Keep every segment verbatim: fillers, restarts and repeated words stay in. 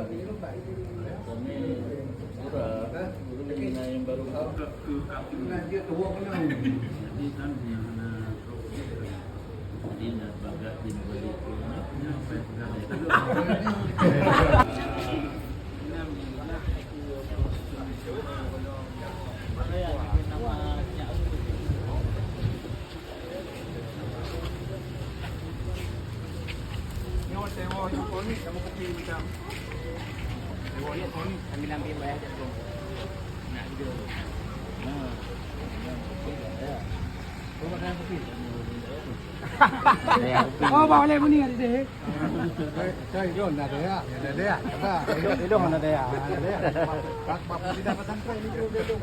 Kami surah guru yang baru. Jadi kan yang ada Nyoe sewa nyoe koni sama kopi macam. Sewa nyoe koni. Kami lam bimbang ya, nak hidup. Nah, kopi dah ya. Kau makan kopi? Oh, bawa leh bunyi ada deh. Cai John ada ya. Ada ya. Ada. Ilong ada ya. Ada ya. Pak, Pak, tidak pesan kau ini dulu, dulu.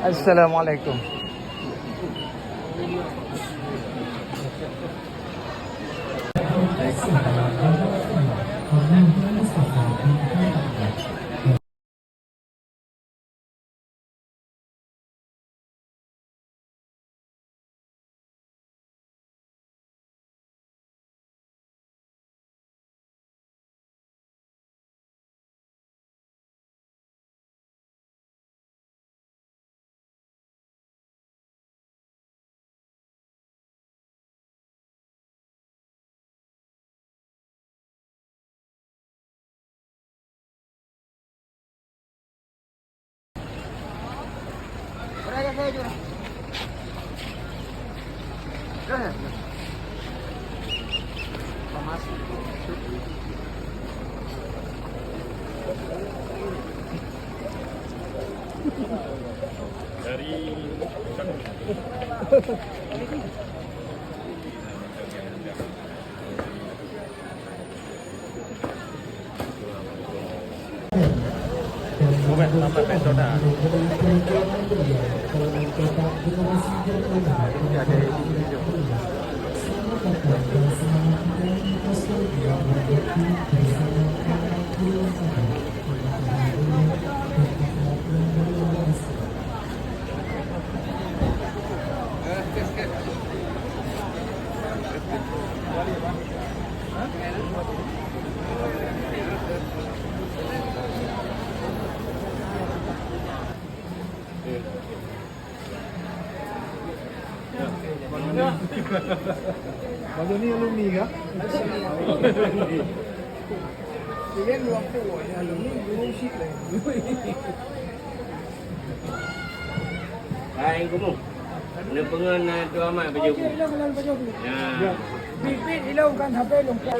Assalamualaikum. Baju ni alumni kah? Dia dua puluh, alumni dua puluh sih lah. Hai, kamu. Neupeungon na Tuan Mat baju. Ya. Bibit ilong kan sampai lompat.